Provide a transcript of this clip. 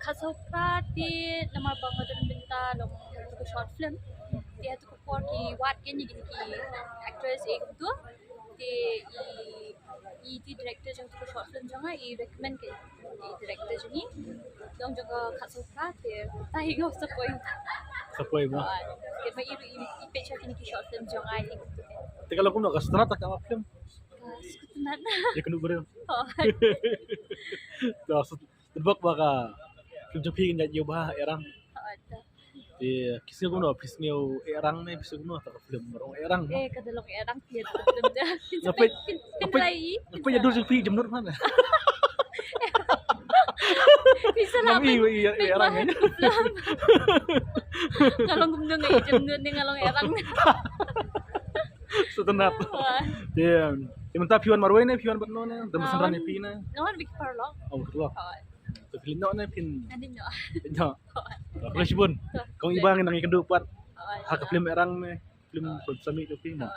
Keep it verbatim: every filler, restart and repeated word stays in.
Khatsaw phra te namar ba nga don bynta long ha kato ka short film. Te ha kato ka por ki wad kein ïa kine ki actress ei kumto. Te i, i te i director jong kato ka short film jong nga i recommend kein i director jong ngi. Long jong ka Khatsaw phra te ta hi nga sa poi. Sa poi mo. Ah, te ma i, i, i peit sha kine ki short film jong nga ei kumto. Te ka long kumno, ka sngewtynnat ka film? Ka sngewtynnat. Ïa kano briew? Oh. Te sngewtynnat ba ka film jong phi ngi ïa ba Erang. Oh, te. Te ki sngew kumno, phi sngew Erang ne, phi sngew kumno ta ka film ba long Erang mo? Eh, ka da long Erang phi ta ka film da. Nga peit, phin, phin, nga peit, rai i, nga peit ïa dur jong phi Jemnud man. Phi sa lah ban, i, i, i, ban Erang, ban eh. Film. Nga long kumno nga i Jemnud ne nga long Erang. Sngewtynnat. Wah. Te, te mynta phi wan marwei ne, phi wan bad no ne, da ma synran ïa phi ne? Nga wan bad ki paralok. Oh, paralok. Oh. Te phi leit noh ne phin? Nga leit noh. Leit noh. Oh. Khublei shibun. Kong Iba ngin nang ïakynduh pat. Oh. Ha ka film Erang ne, film Khublei. Sami ka film. Oh.